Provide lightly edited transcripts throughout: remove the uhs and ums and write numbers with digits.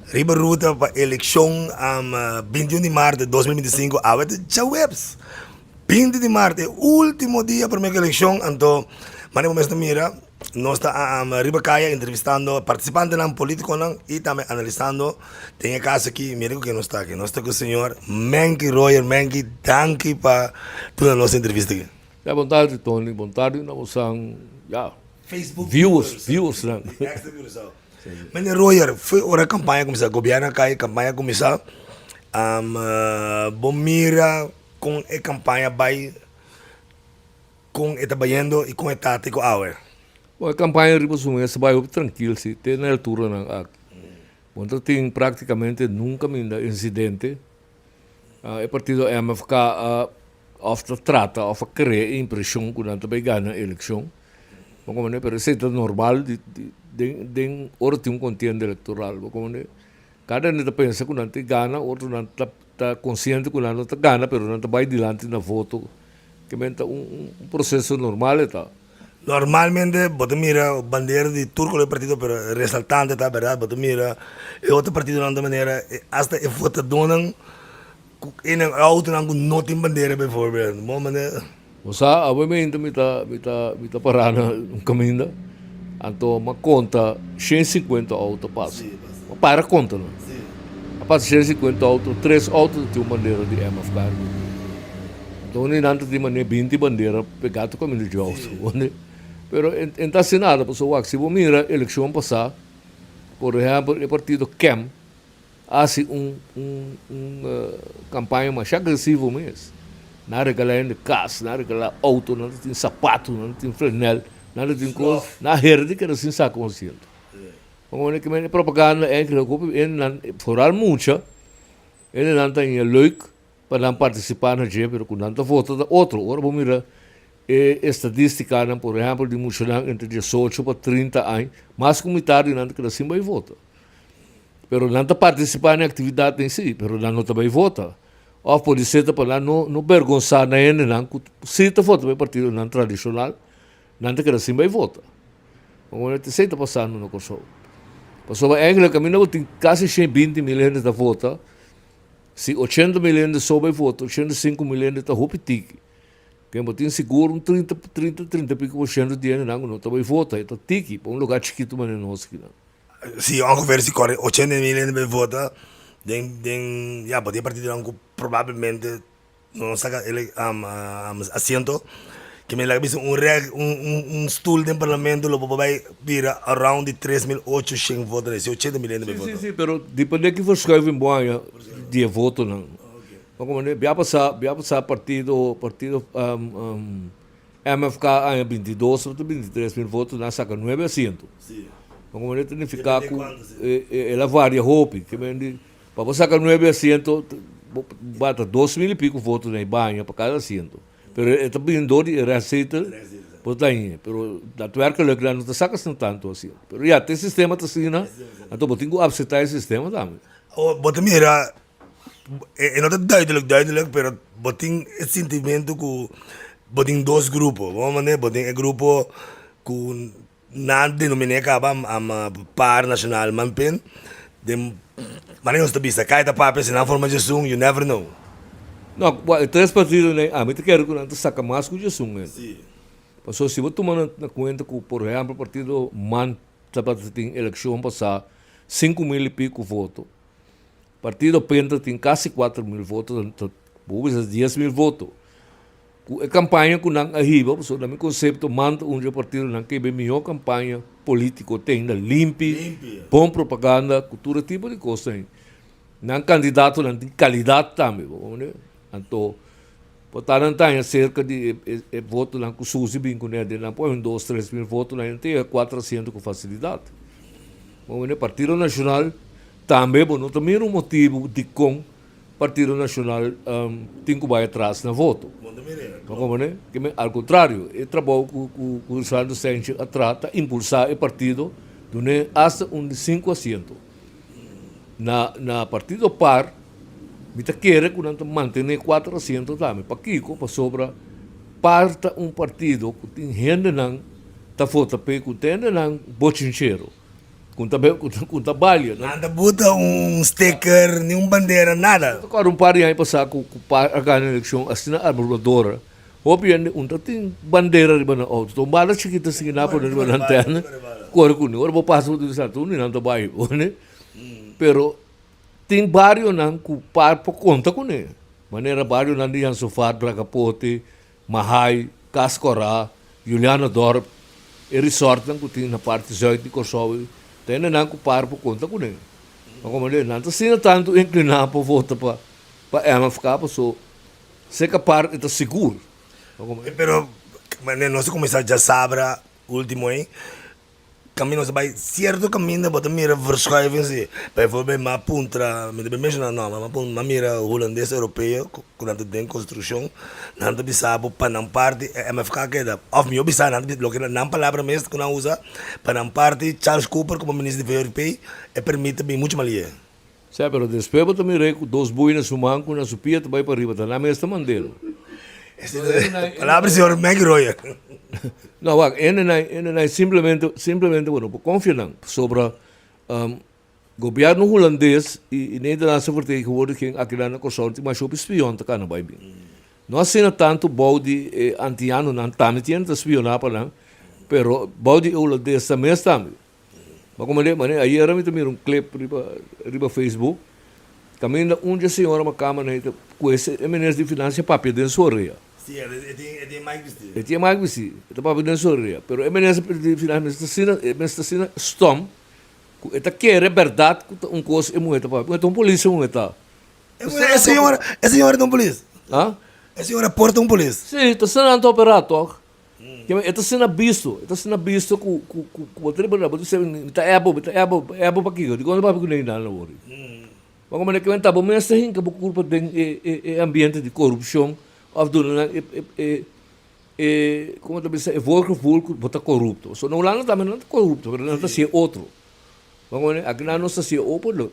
Riba ruta pa elekshon 21 di maart di 2025 awe ta djaweps 20 di maart e ultimo dia prome ku elekshon anto manera bo mes ta mira nos ta riba kaya entrevistando partisipantenan politikonan i tambe analisando den e kaso aki mira ku ken nos ta aki nos ta ku señor Menky Royer Menky danki pa duna nos entrevista aki. Ya bon tardi Tony bon tardi na bosan ya Facebook viewers viewers nan. Meneer Royer, foi ora campaña cuminsa, gobierno a cay, campaña cuminsa, bo mira con e campaña bay, con e ta bayendo y con e ta te cu awe? Bon, e campaña riba su mes ta bay hopi trankil si, te na e alturanan aki. Bo no ta tin practicamente nunca minda incidente. E partido MFK a of ta trata of a crea e impresion cu nan ta bay gana eleccion. Bo comprende? Pero esey ta normal di di den den ora tin un contienda electoral. Bo comprende? Cada hende ta pensa cu nan ta gana, otronan ta ta consciente cu nan no ta gana pero nan ta bay dilanti na voto. Kimen ta un un proceso normal e ta. Normalmente bo ta mira bandera di tur color partido pero resaltante ta berdad bo ta mira e otro partidonan ta manera hasta e votadornan cu e nan autonan cu no tin bandera bijvoorbeeld bo manera. Bo sa awe mi ta mi ta mi ta para na un caminda anto mi a conta shen cincuenta auto pasa mi a para conta nan a pasa shen cincuenta auto tres auto ta tin un bandera di MFK riba. Anto ni nan ta tin manera binti bandera pegá ta kaminda dje outo wende. Pero e no ta hasi nada pasobra wak si bo mira elekshon pasá por ehèmpel e partido kem a hasi un un un kampaña masha agresivo mes. Nan a regalá hende kas, nan a regalá outo, nan ta tin sapato, nan ta tin flanèl, nan ta tin kos, nan a hera di keda sin saka un asiento. E propaganda eigenlijk hopi hendenan foral mucha hendenan ta haña leuk pa nan partisipá na dje, pero ku nan ta vota ta otro. Ora bo mira e estadístikanan, por ehèmpel, di muchanan entre diesocho pa trinta aña, mas ku mitar di nan ta keda sin bai vota. Pero nan ta partisipá na e aktividatnan sí, pero nan no ta bai vota. Òf por di ser ta pa nan no no bergonsá na hendenan ku sí ta vota pa e partidonan tradishonal, nan ta keda sin bai vota. Awor esei ta pasando na Kòrsou. Pasobra èigelik kaminda bo tin kasi 120 mil hende ta vota, Si 80 mil hende so bai vota, 85 mil hende ta hopi tiki. Ken bo tin sigur un 30, 30, 30 y pico por ciento di hendenan ku no ta bai vota, e ta tiki pa un lugar chikitu manera nos akinan. Si ongeveer si kore 80 mil hende bai vota den den ya bo tin partidonan ku probablemente No saka ele asiento ke mi laga bisa un reg un un un stoel den parlamento lo por bai bira around di 3800 voto si 80 mil hende bai vota. Si si pero depende ki verschuiving bo haña di e votonan. Bo komprende bia pasa bia pasa partido partido MFK haña 22 of 23 mil voto nan a saka nuebe asiento. Bo komprende ta nifiká ku el a varia hopi ke men di Pa bo saka nuebe asiento, bo bata 2000 y pico voto na e baña pa cada asiento. Pero e ta bini dor di e restzetel, bo ta dañ'e. Pero daadwerkelijk nan no ta saka asina tanto asiento. Pero ya, te sistema ta asina, anto bo tin ku apseptá e sistema tambe. Awor, bo ta mira, e no ta duidelijk duidelijk, pero bo tin e sintimento ku bo tin dos grupo. Bo manera, bo tin e grupo ku Nan denominé kaba Par Nacional Manpin den manera nos ta bisa kai ta papia si nan forma djesun you never know. No, e tres partidonan ami ta kere ku nan ta saka mas ku djesun ei. Si. Pasobra si bo tuma na kuenta ku por ehèmpel partido man tabata tin elekshon pasá 5000 i piku voto, partido pen ta tin kasi 4000 voto, ta bo bisa 10000 voto. Ku e kampaña ku nan a hiba, pasobra na mi konsepto manta un di e partidonan ke hiba e mihó kampaña polítiko te ainda limpi, bon propaganda ku tur e tipo di kos ei. Nan kandidatonan tin kalidat tambe, bo komprende? Anto por ta nan ta haña serka di e votonan ku Susi bin kuné den nan por haña un dos 3000 votonan nan ta yega kuater asiento ku fasilidat. Bo komprende? Partido Nashonal tambe bo no ta mira un motibu dikon Partido Nacional tin cu bay atras na voto. Bo comprende? Al contrario, e trabou cu Lisandro Sanchez a traha ta impulsa e partido dun'e hasta un di cinco asiento. Na na Partido par mi ta kere cu nan ta mantene cuatro asiento tambe. Pakico? Pasobra par ta un partido cu tin hendenan ta vota p'e cu ta hendenan bochinchero. Ku ta ku ta balia. Nan ta buta un sticker, ni un bandera, nada. Ta kòrda un par di aña pasá ku ku par a gana elekshon asina abrumadora. Hopi hende un ta tin bandera riba nan outo. Ta un bala chikito sigui nan a pone riba nan tène kore kuné. Ora bo pasa bo ta bisa tur nan ta bai pone. Pero tin barionan ku par por konta kuné. Manera barionan di Jansofar, Dragapoti, Mahai, Cas Corá, Julianadorp, e resortnan ku tin na parti zuid di Kòrsou ei, ta hendenan ku par por konta kuné. Ma komo di, nan ta asina tantu inkliná pa vota pa pa MFK paso seka par e ta sigur. Pero manera nos a kuminsá djasabra último ei, Kaminda nos ta bai sierto kaminda bo ta mira verschuiving si. Bijvoorbeeld mi a puntra, mi ta bin menshoná nòmber, mi a puntra, mi a mira hulandes europeo ku nan ta den konstrukshon, nan ta bisa bo pa nan parti e MFK keda, òf mihó bisa nan ta bisa loke nan palabra mes ku nan usa, pa nan parti Charles Cooper komo minister di VRP e permit ta bin muchu mas lihe. Sè, pero despues bo ta mir'é ku dos bui na su man ku na su pia ta bai pariba, ta nan mes ta mand'é. Palabra di señor Maggie Royer. No, wak, hendenan, hendenan simplemente, simplemente bo no por konfia nan, pasobra gobièrnu hulandes i Nederlandse vertegenwoordiging akinan na Kòrsou tin masha hopi spion ta kana bai bin. No asina tantu bou di e antianonan tambe tin hende ta spioná pa nan, pero bou di e hulandesnan mes tambe. Ma como de mane ayera mi ta mira un clip riba riba Facebook caminda un dje señora ma cama na ta cu e minister di financia papia den su orea. Si e tin e tin mic bisti. E tin e mic bisti e ta papia den su orea pero e minister di financia mester asina e mester asina stom cu e ta kere berdad cu ta un cos e muher ta papia e ta un polis e muher ta. E señora e señora ta un polis? Ha? E señora por ta un polis? Si ta asina nan ta opera toch. Kema e ta asina bisto, e ta asina bisto ku ku ku ku bo ta riba bo ta bisa mi ta ebo, mi ta ebo, ebo pakiko? Dikon bo papia ku Neynan awor? Bo komo ke men ta bo mes ta hinka bo kurpa den e e e ambiente di korupshon òf duna nan e e e e komo ta bisa e voorgevoel ku bo ta korupto. So na Hulanda tambe nan ta korupto pero nan ta hasi e otro. Bo komo akinan nos ta hasi e openlijk.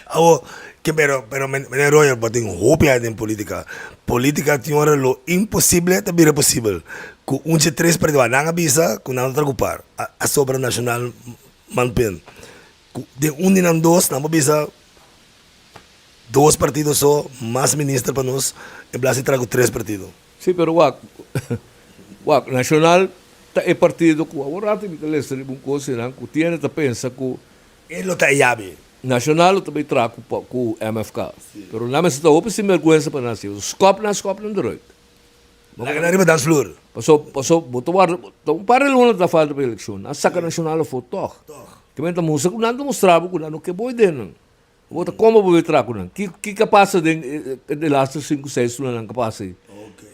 Awor, ke pero pero meneer Royer bo tin hopi aña den politica. Politica tin ora lo imposible ta bira posibel. Ku un dje tres partido a nan a bisa ku nan no ta okupar. A sobra Nacional Manpen. Ku den un di nan dos nan por bisa dos partido so mas minister pa nos en plas di traha ku tres partido. Si pero wak wak Nacional ta e partido ku awor rato mi ta lesa riba un kos einan ku tiene ta pensa ku E lo ta e yabi. Nacional lo ta bay traha cu cu MFK. Pero nan mester ta hopi sinberguensa pa nan haci. Scop nan scop nan deruit. Laga nan riba dansvloer. Paso paso bo ta warda ta un par di luna ta falta pa eleccion. Nan saca Nacional afo tog. Ke men ta mustra cu nan ta mustra bo cu nan no ke boy den nan. Bo ta como bo bay traha cu nan. Ki ki ka pasa den e laatste sinku seis luna nan ka pasa ey.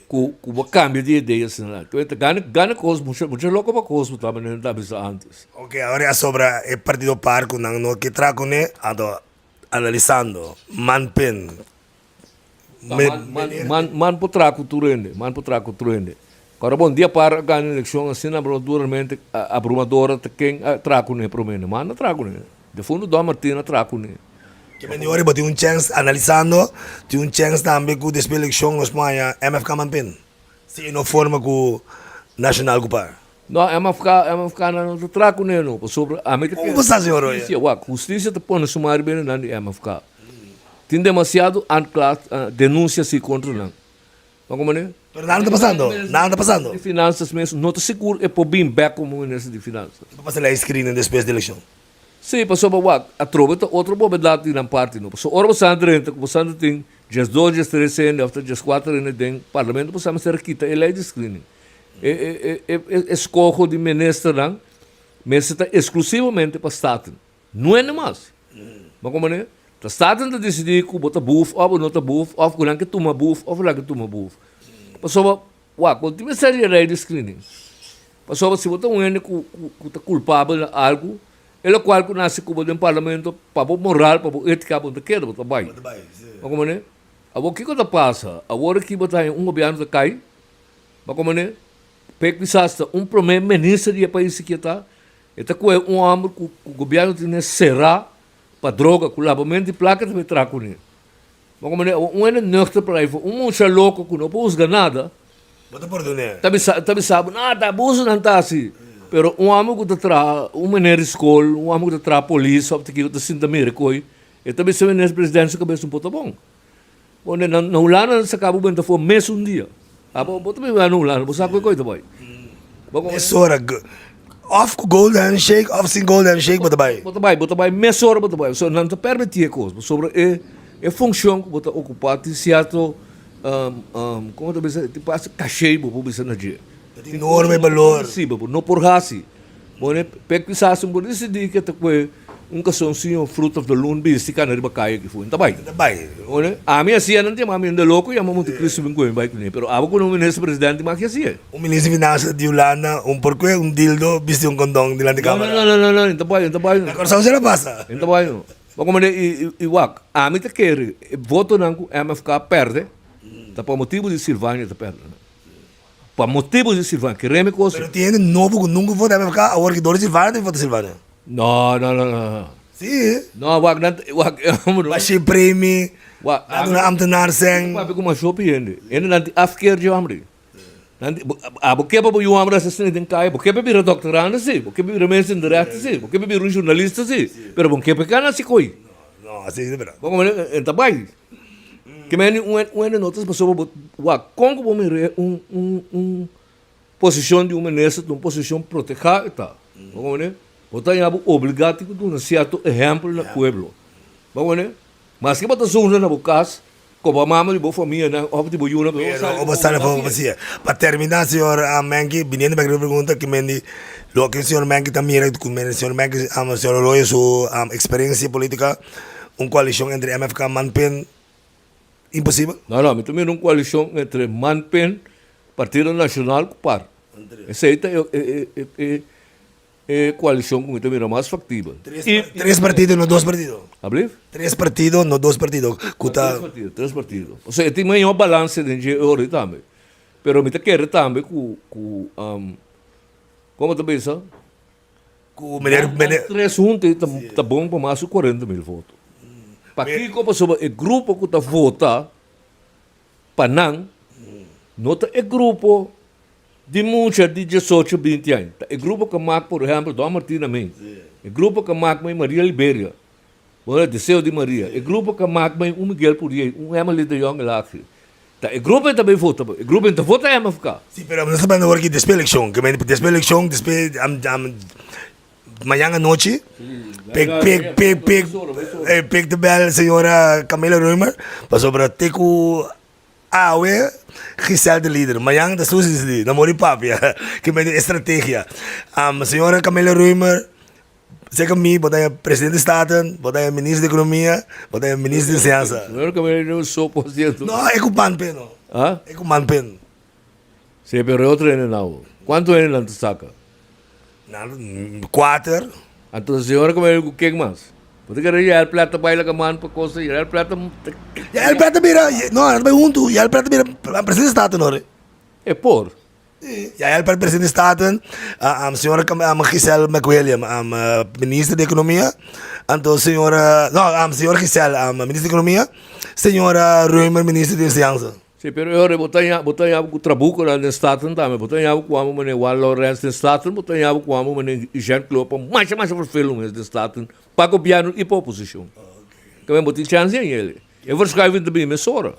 Cu cu bo cambia di idea asina. Ke men ta gana gana cos mucha mucha loco pa cos bo ta manera nan ta bisa antes. Ok, awor a sobra e partido par ku nan no ke traha kuné, anto analisando, man pen. Man, man por traha ku tur hende, man por traha ku tur hende. Kòrda bon, dia par a gana elekshon asina abrumadoramente, abrumadora ta ken a traha kuné promé, man a traha kuné. Defunto Don Martin a traha kuné. Ke men di ora bo tin un chèns, analisando, tin un chèns tambe ku despues elekshon nos por haña MFK man pen, si e no forma ku Nashonal ku par. No, MFK, MFK nan no ta traha kuné no, pasobra ami ta Kon bo sa, señor Royer? Hustisia, wak, hustisia ta pone su man riba nan di MFK. Tin demasiado aanklacht, denunsia si kontra nan. Bo komprende? Pero nada ta pasando, nada ta pasando. Di Finansas mes no ta sigur e por bin bek komo minister di Finansas. Bo pasa lei screening despues di elekshon. Sí, pasobra wak, atrobe ta otro bobedat di nan parti no. Pasobra ora bo sa drenta ku bo sa tin diesdos, diestres hende òf ta dieskuater hende den parlamento bo sa mester a kita e lei di screening. E e e eskoho di ministernan mester ta eksklusivamente pa Staten. No hende mas. Bo komprende? Ta Staten ta disidí ku bo ta buf òf bo no ta buf òf ku nan ke tuma buf òf nan ke tuma buf. Pasobra wak, bo tin mester di e lei di screening. Pasobra si bo ta un hende ku ku ta kulpabel na algu, e lokual ku nase ku bo den parlamento, pa bo moral, pa bo étika bo no ta keda, bo ta bai. Bo komprende? Awor kiko ta pasa? Awor aki bo ta haña un gobièrnu ta kai. Bo komo ne? P'e kisas ta un prome minister di e pais aki ta, e ta kohe un homber ku ku gobierno tene será pa droga, ku labamento di plaka ta bai traha kuné. Bo komo ne? Un hende nuchter por ahí, un mucha loko ku no por husga nada, Bo ta pordon'é. ta bisa ta bisa bo, no, ta abuso nan ta hasi. Pero un hòmber ku ta traha, un meneer di skol, un hòmber ku ta traha polis òf ta kiko ta sinta mira koi, e ta bisa minister presidente su kabes un por ta bon. Bo na na Hulanda nan saka bo benta for mesun dia. Abo bo ta biba na Hulanda, bo sa ku e koi ta bai. Bo komo Mesora, òf ku gold handshake òf sin gold handshake bo ta bai. Bo ta bai, bo ta bai mesora bo ta bai. So nan ta permití e kos, pasobra e e funshon ku bo ta okupá tin sierto komo ta bisa tin parse kashé bo por bisa na dje. Ta tin norma i balor. Sí, bo no por hasi. Bo ne pek kisas un por disidí ke ta kue un kasonsiño Fruit of the Loom bisti kana riba kaya aki fu. N ta bai. N ta bai. Bo ne, ami hasié nan yama mi hende loko, yama Montecristo bin kue mi bai kuné. Pero abo ku no minister presidente maki hasié. Un minister di finansa di Hulanda un por kue un dildo bisti un kondon dilanti kamera. No, no, no, no, no, n ta bai, n ta bai. Na Kòrsou esei lo pasa. N ta bai no. Bo komand'é i i wak, ami ta kere e votonan ku MFK pèrdè ta pa motibu di Silvania ta pèrdè nan. Pa motibu di Silvania, kere mi cosa. Pero tin hende nobo ku nunka vota MFK, awor ki dor di Silvania ta bin vota Silvania. No, no, no, no. Si. No, wak nan, wak, Bashi premi, wak, nan duna ambtenaar sèn. Papia ku masha hopi hende. Hende nan tin afkeer dje hombre. Nan tin, abo ke pa bo yu hombre asesina den kaya, bo ke pa bira doktorando si, bo ke pa bira mester in de rechten si, bo ke pa bira un journalista si, pero bo ke pa e kana si koi. No, así ta bira. Bo komprende? E ta bai. Ke meni un un hende no ta pasobra bo wak kon ku bo mira un un un posishon di un minister ta un posishon protehá e ta. Bo komprende? Bo ta haña bo obligá tin ku duna sierto ehèmpel na pueblo. Bo komprende? Maske bo ta zunda na bo kas, koba mama di bo famianan òf di bo yunan pero bo Pero bo sali afó bo siña. Pa terminá señor Menke, biniendo bèk riba e pregunta ke meni loke señor Menke ta mira ku meni señor Menke señor Arroyo su eksperensia polítika Un koalishon entre MFK ManPen imposibel? No, no, mi ta mira un koalishon entre ManPen, Partido Nashonal ku par. Esei ta e e koalishon ku mi ta mira mas faktibel. Tres partido, no dos partido. Ablief? Tres partido, no dos partido. Ku ta. Tres partido, tres partido. Osea, e tin mayor balanse den dje ora tambe. Pero mi ta kere tambe ku ku komo ta bisa? Ku meneer Nan tres huntu ei ta bon pa mas ku 40.000 voto. Pakiko? Pasobra e grupo ku ta vota pa nan no ta e grupo di mucha di diesocho, binti aña. Ta e grupo ku a mak, por ehèmpel, Don Martina mei. E grupo ku a mak mei Maria Liberia. Bueno, Deseo di Maria. E grupo ku a mak mei un Miguel Puriey, un Emily de Jong Elakje. Ta e grupo ei ta bay vota bo. E grupo ei ta vota MFK. Si, pero nos ta hablando awor aki despues elekshon. Ke men despues elekshon, despues mañan anochi, pek pek pek pek pek ta bel señora Camila Römer pasobra te ku awe Giselle ta lider. Mañan ta Susi disidí. Na mori papia. Ke men e strategia. Señora Camila Römer. Seka mi, bo ta e presidente di Staten, bo ta e minister di Ekonomia, bo ta e minister di Enseñansa. Primero ke mi no so por cierto. No, e ku man pen no. Ah? E ku man pen. Si, pero e otro hende nau. Kuantu hende nan ta saka? Nan, kuater. Anto señora ke mi ku ken mas? Bo ta kere Yael Plat ta bai laga man pa kosa, Yael Plat ta. Yael Plat ta bira, no, nan ta bai huntu, Yael Plat ta bira presidente di Staten ora. E por. Ja, el presidente di Staten, señora Giselle McWilliam, minister di Economia, anto señora, no, señora Giselle, minister di Economia, señora Römer, minister di Enseñansa. Sí, pero e ora bo ta ña, bo ta ña ku trabuconan den Staten tambe, bo ta ña ku amo mane Juan Lorenz den Staten, bo ta ña ku amo mane Jean Klopa, masha masha vervelend mes den Staten, pa gobierno i pa oposicion. Tambe bo tin chance en ele. E verschuiving ta bini mesora.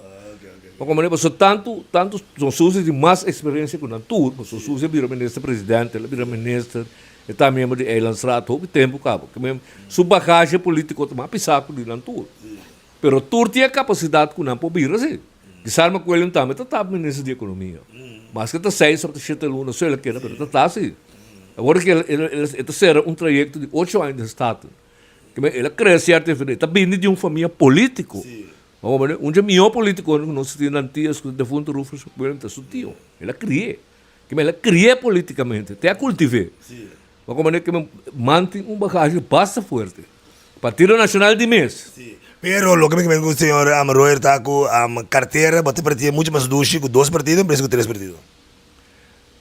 Pa como paso tantu tantu Don Susi tin mas experiencia cu nan tur, paso Susi a bira minister presidente, el a bira minister, e ta miembro di Eilandsraad hopi tempo caba. Ke men su bagahe politico ta mas pisa cu di nan tur. Pero tur tin e capacidad cu nan por bira si. Kisas Macuelion tambe ta ta minister di economia. Maske ta seis of ta shete luna so el a keda, pero ta ta si. Awor ke el el e ta cera un trayecto di ocho aña den Staten. El a crece arte diferente. Ta bini di un famia politico. Bo comprende? Un dje mihó politiconan cu nos tin na Antillas cu defunto Rufus William ta su tio. El a cri'é. El a cri'é politicamente. Te a cultivé. Bo comprende? Ke men mantin un bagaje basta fuerte. Partido Nacional di mes. Pero loke mi ke men cu señor Royer ta cu cartera bo ta parti'é mucho mas dushi cu dos partido en bes cu tres partido.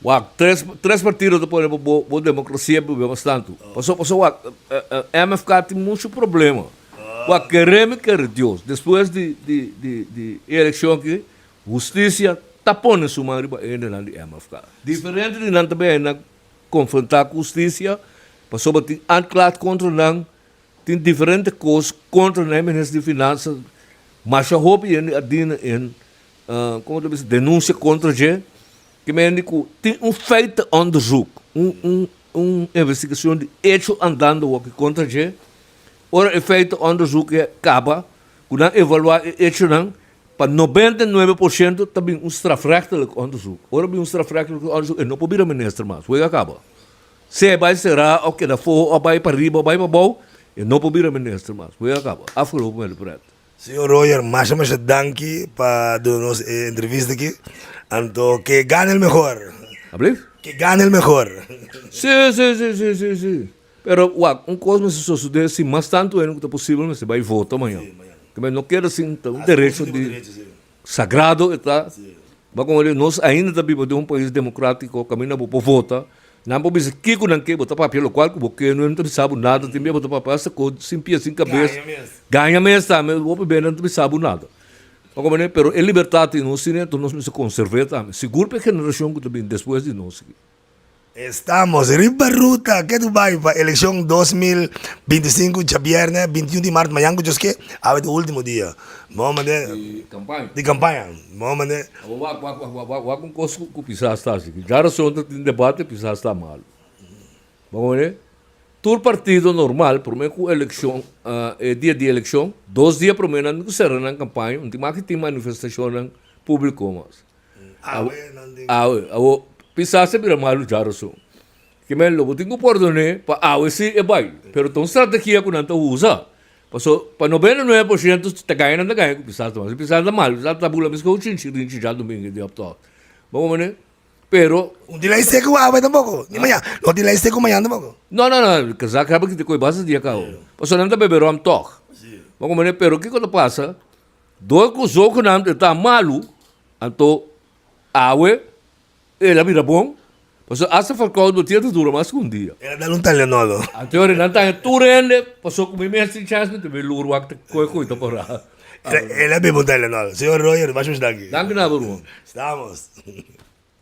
Wak, tres, tres partido ta pone bo, bo democracia biba mas tantu. Paso, paso wak, MFK tin mucho problema. Wak, kere mi kere Dios, despues di, di, di, di e eleccion aki, husticia ta pone su man riba e hendenan di MFK. Diferente di nan ta bay na. konfrontá ku hustisia pasobra tin aanklacht kontra nan, tin diferente kos kontra nan e minister di finansa masha hopi hende a dina en komo ta bisa denunsia kontra dje ke mende ku tin un feitenonderzoek un un un investigashon di echo andando awor kontra dje ora e feitenonderzoek kaba ku nan evaluá e echonan Pa 99% ta bin un strafrechtelijk onderzoek. Ora bin un strafrechtelijk onderzoek e no por bira minister mas. Wega kaba. Si e bai sera of keda afó of bai pariba of bai pabou, e no por bira minister mas. Wega kaba. Afgelopen met de pret. Señor Royer, masha masha danki pa duna nos e entrevista aki. Anto ke gane el mehor. Ablief? Ke gane el mehor. Si, si, si, si, si, si. Pero wak, un kos mester sosodé, si mas tantu hende ku ta posibel mester bai vota mañan. Kibé no keda sin, ta un derecho di sagrado e ta. Bo a komo nos ainda ta biba den un pais demokratiko kaminda bo por vota, nan por bisa kiko nan ke, bo ta papia lokual ku bo ke, no ta bisa bo nada, tin bia bo ta papia hasta kos sin pia sin kabes, gaña mes tambe, hopi bia nan ta bisa bo nada. Bo a komo pero e libertat di nos tin, enton nos mester konserv'é tambe, sigur pa e generashon ku ta bini despues di nos. Estamos riba ruta ke Dubai pa elekshon 2025 djabièrnè 21 di mart mañan ku Dios ke awe ta ultimo dia bo mande Di kampaña. Di kampaña bo mande. Abo wak wak wak wak wak un kos ku pisas ta hasi djarason ta tin debate pisas ta malu bo mande tur partido normal prome ku elekshon e dia di elekshon dos dia prome nan ku sera nan kampaña un tin mas ki tin manifestashonnan publiko mas. Awe nan den. Awe, awo pisas a bira malu djarason. Ke men lo bo tin ku pordon'é pa awe si e bai. Pero ta un strategia ku nan ta usa. Paso pa 99% ta gaña nan ta gaña ku pisas ta malu. Si pisas ta malu, pisas ta bula meskos ku chinchirinchi djadumingu di optòg. Bo komprende? Pero. Un tin lei seku awe tampoko, ni mañan. No tin lei seku mañan tampoko. No, no, no, kazak haba kita koe basta dia kaba. Paso nan ta bebe ròm tòg. Bo komprende? Pero kiko ta pasa? Dor ku zogenaamd e ta malu, anto awe el a bira bon, pasobra asta verkoud bo tin ta dura mas ku un dia. El a dal un Tylenol. Anto ora nan taña tur hende, pasobra ku mi mes tin chans mi ta bin lur wak ta koe koe ta porá. El a bebe un Tylenol. Señor Roger, masha masha danki. Danki na bo ruman. Stamos.